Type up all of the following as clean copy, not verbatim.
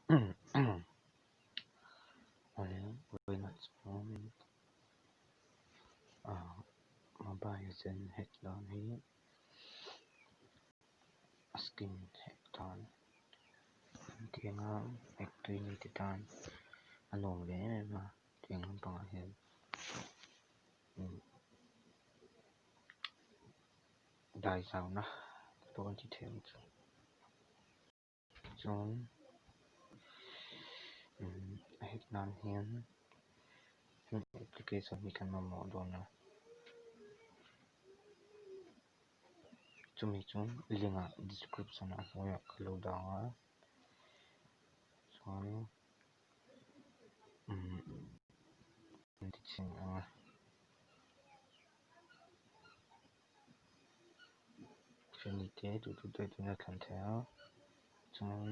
Vawiinah chuan ah mobile chen hack dan hi a skin hack dan tiang a hack tui ni te tan a nuam ve em em a tiang lampangah hian dai zauna te pawh an ti thei ang chu. Chuan a hack nan hian application hi kan mamawh dawn a chumi chu link ah description ah hnuaiah ka lo dah ang a chuan an ti chhin ang a. Hemi te duh duh deuh deuhin a thlan theih a chuan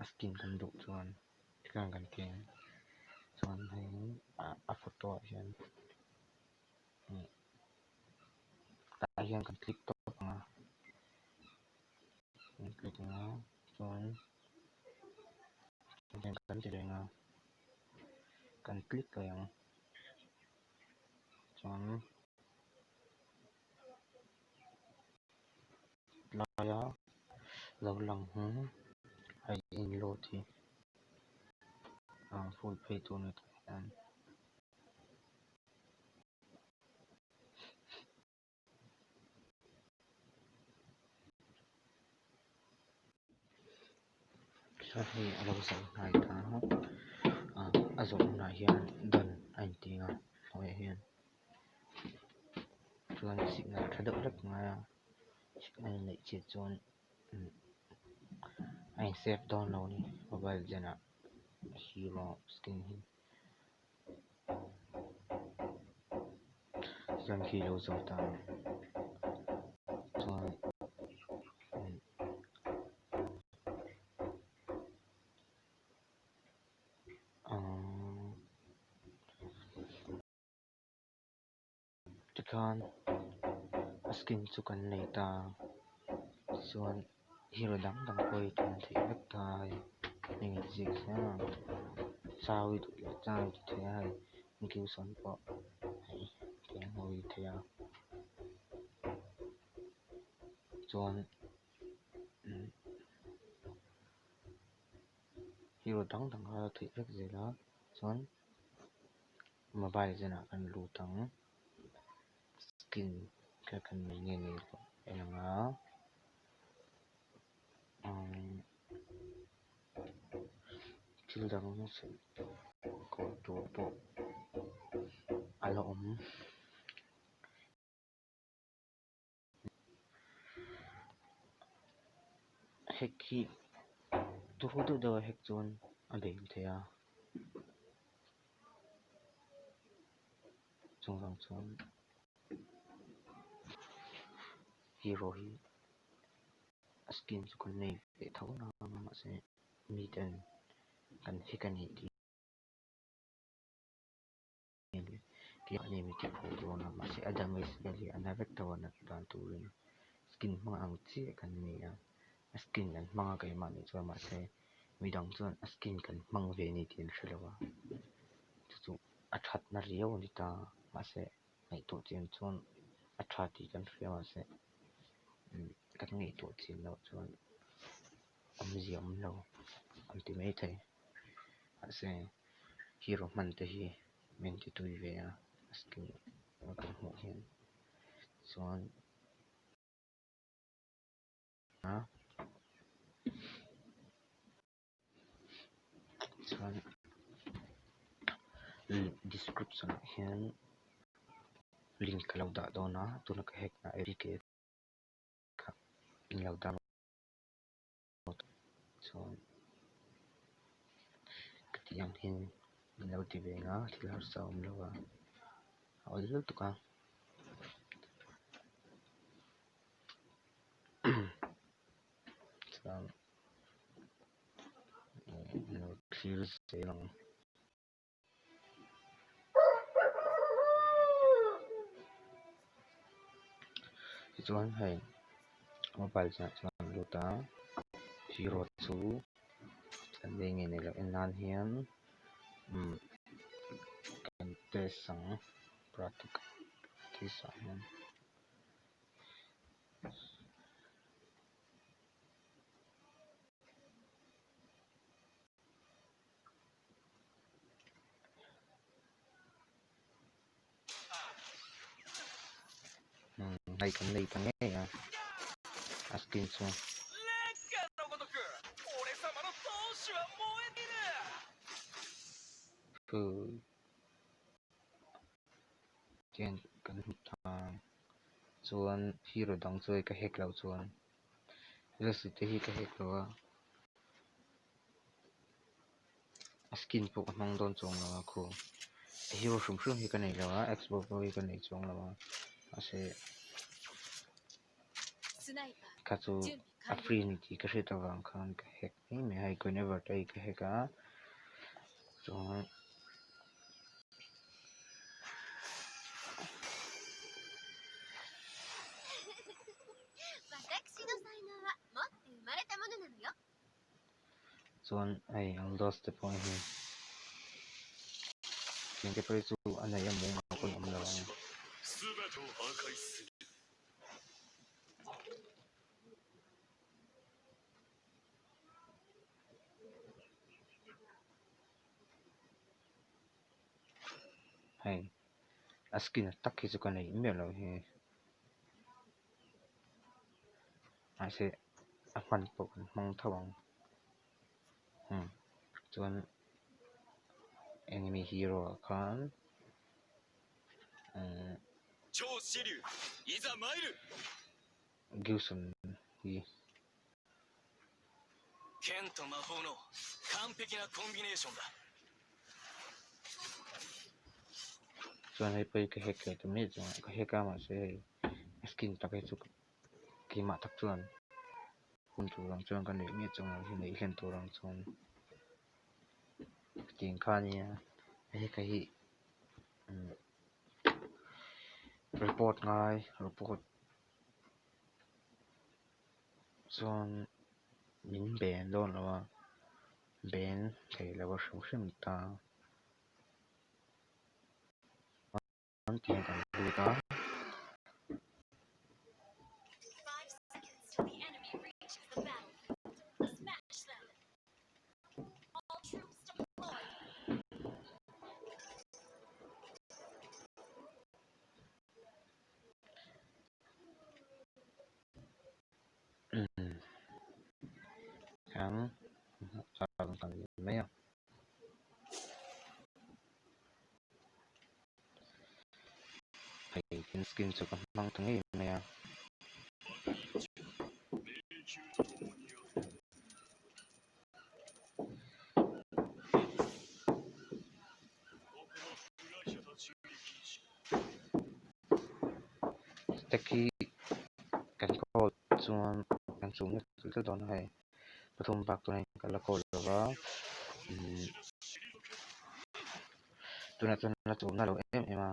a skin kan duh chuan tikhan kan ti ang chuan hei a photo ah hian. Tah hian kan click tawp ang a kan click ang a chuan hian kan ti reng a kan click leh ang chuan laia lo lang hi a in load hi a full phei tur a ni tah hian. Chuan hei a lo zawh hnai ta a a zawh hunah hian dan a inti a hnuaiah hian chuan signal tha deuh hlek a ngai a signal neih chiah chuan a in save dawn lo a ni mobile legend ah hero skin hi. Chuan khi lo zawh ta chuan ahh tikhan a skin chu kan nei ta chuan hero dang dang pawh hi thlan theih vek ta a hei heng in ziak hian a chau i duh leh chau i ti thei a hei gilson pawh hei tiang ho hi thei a chuan hero dang dang kha a theih vek zel a chuan. Mobile zenah kan lut ang skin kha kan nei nge nei lo en ang a thil dang kawl tur pawh a la awm. Hack hi turu deuh deuh a hack chuan a bei thei a chuvang chuan hero hi a skin chu kan nei ve tho na mahse miten kan hack a nih tih. Keimahni mi tih phuh dawn a mahse a damage vel hi a na vek tho a nat dan turin skin hmang ang chiah kan ni a a skin an hmang a keimahni chuan mahse midang chuan a skin kan hmang ve a ni tih an hre lo a chu chu a thatna riau a ni ta mahse ngaihtuah chian chuan a tha tih kan hria mahse kan ngaihtuah chian loh chuan awmzia awm lo an ti maithei mahse. Hero hman te hi min ti tui ve a a skin a kan hmuh hian chuan a chuan description ah hian link ka lo dah dawn a tuna ka hack na apk kha in lo download. Chuan ka tih ang hian min lo ti ve ang a thil harsa a awm lo a a awl lutuk a chuan lo. thlir zel ang. Tichuan hei mobile chinah chuan an lut a, hero chu an nei nge nei lo en nan hian umm kan test ang practice ah hian. Hei kan nei ta ngei a a skin chu. Tian kan hmu ta chuan hero dang chu hei ka hack loh chuan Resi te hi ka hack lo a. A skin pawh ka hmang dawn chuang lo a khu a hero hrim hrim hi ka nei lo a xbox pawh hi ka nei chuang lo a mahse kha chu a free a ni tih ka hriat avang khan ka hack mai mai a hei guinevere te hi ka hack a chuan. Chuan hei Aldos te pawh hi tiang te pawh hi chu a neih a mum ang pawn a awm lo ang. Hei a skin tak hi chu ka neih miah loh hi mahse a hman pawh kan hmang tho ang umm chuan enemy hero ah khan umm Gilson hi. Chuan hei pawh hi ka hack leh ta mai chuan ka hack a mahse hei a skin tak hi chu keimah tak chuan hun tur ang chuan ka neih miah chuang lo hi neih hlen tur ang chuan tiang kha ania hei ka hi umm report ngai report chuan min ben dawn lo a ben thei lo a hrim hrim ta an tiang kan lut a. Ang kan mai a. Hei tin skin chu ka hmang ta ngei mai a. Stack hi kan call chuan kan chhum na tel tel dawn a hei pathum bak chuan ka la call lo va umm tunah chuan la chhum na lo em em a.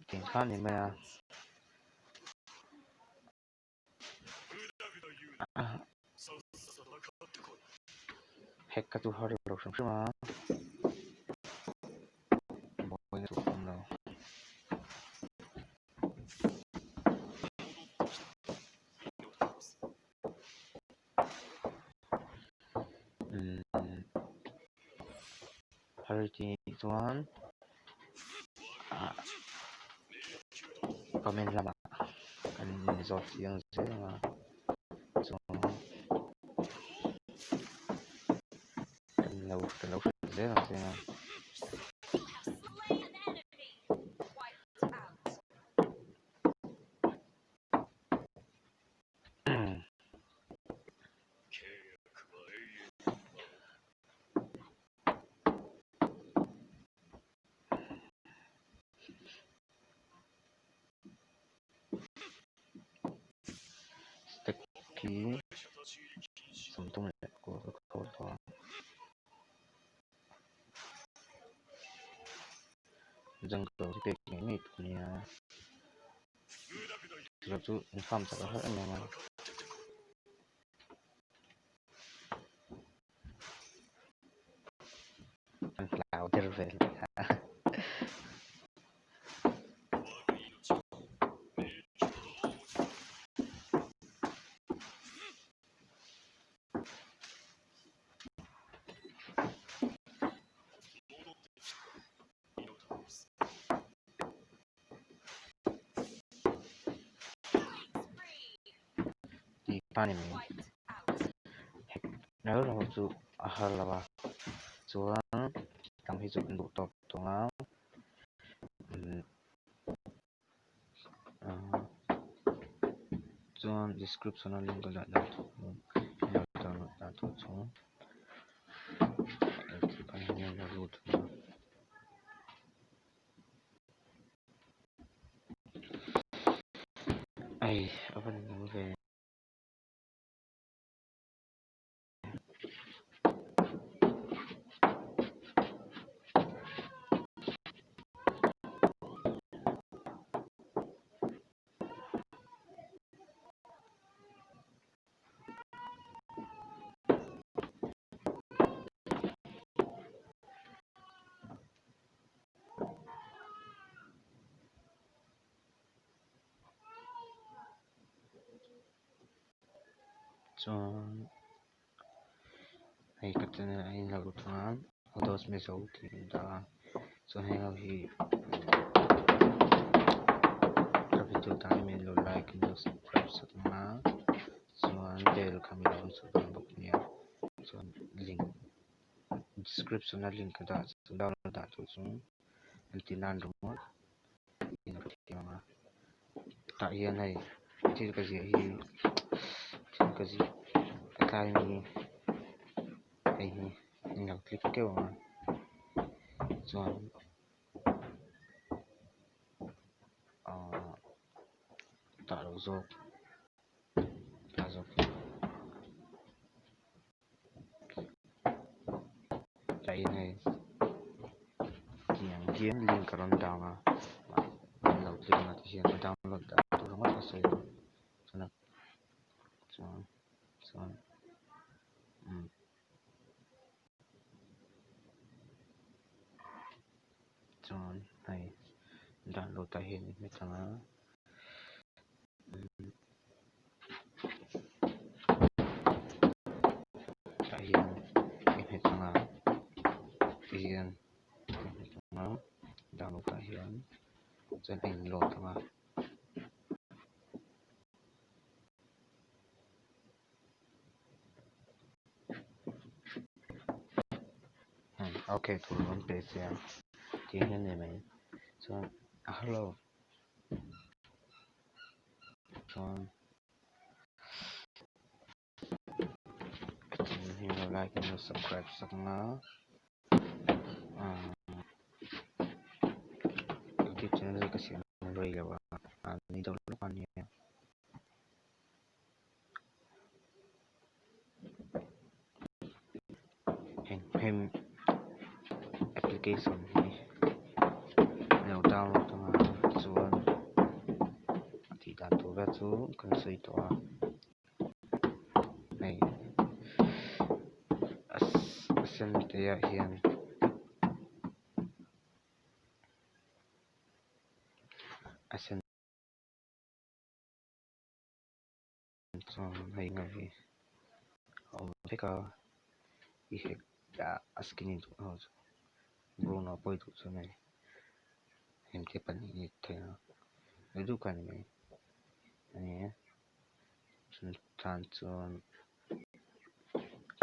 Tiang kha a ni mai a. Hack ka chu har lo hrim hrim a. Buaina chu a awm lo. Umm har tih chuan ah comment lamah kan inzawt chiang zel ang a chuan kan lo kan lo hrilh zel ang che a. 30 leh pakua ka khawl tawh a. Jungle hi pek ngei ngei tur a nia chuvang chu in farm chak a har em em a. An hlau der vel a. Tih pa ni mai rau rau chu a har lo a chuan tam hi chu an duh tawk tawh a chuan description a link a dah dan thu dan thu chu Ei a va nuam ve. Chuan hei ka channel a inlo chuan Windows Mizo tih an dah a chuan heng ho hi ka video tan hian min lo like in lo subscribe sak ang a chuan bell kha min lo on sak dawn bawk nia chuan link description a link ka dah chu download dah tur chu an ti nan ringawt in a thiam ang a tah hian hei thil ka ziah hi thil ka ziah a tlai mi hei hi in lo click keuh ang a chuan ahh tah lo zawk tah zawk tah hian hei tiang hian link a rawn down a an lo click ang a tihian a download dan tur ringawt a sawi a chuan chuan chuan umm chuan hei download ah hian i hmet ang a. Tah hian i hmet ang a tihian i hmet ang a download ah hian chuan a in load ang a. Okay tur rawn pe che a tih hian a ni mai chuan a hello chuan ka channel hi lo like in lo subscribe sak ang a ahh youtube channel hi ka siam rei lo a ni deuh lawk a nia. Heng hem application hi a lo download ang a chuan a tih dan tur vel chu kan sawi tawh a hei a sen te ah hian. A sen. Chuan hei nga hi a awm vek a i hack a skin in duh ho chu Bruno pawh i duh chuan hei heng te pahnih hi thei ang duh duh kha a ni mai a ni e chuan tan chuan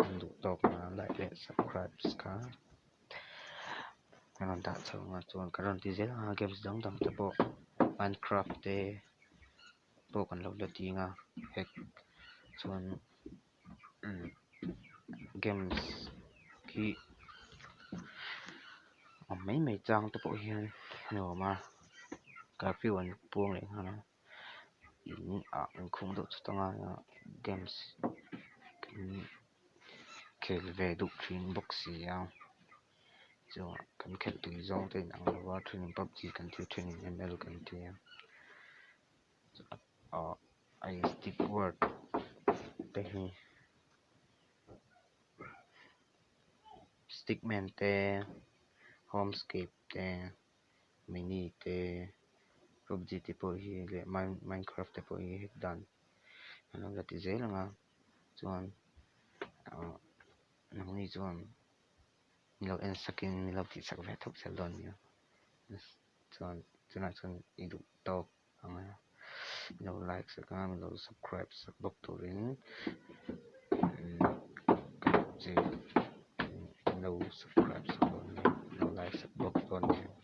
an duh tawk nan like leh subscribe kha ka rawn dah chho ang a chuan ka rawn ti zel ang a games dang dang te pawh minecraft te. Pawh kan lo la ding a hack chuan games hi awm mai mai chang te pawh hian a nuam a curfew an puang leh nghal a. In ah inkhung deuh chawt anga games kan khel ve duh thin bawk si a chuan kan khelh tui zawng te in ang lo a thenin pubg kan ti a thenin ml kan ti a ah stick work te hi stick man te homescape te mini te pubg te pawh hi leh minecraft te pawh hi hek dan an lo la ti zel ang a chuan ah nangni chuan min lo en sakin min lo tih sak ve thawk zel dawn nia chuan tunah chuan i duh tawk ang a min lo like sak a min lo subscribe sak bawk turin ka duh che min lo subscribe sak dawn nia min lo like sak bawk dawn nia.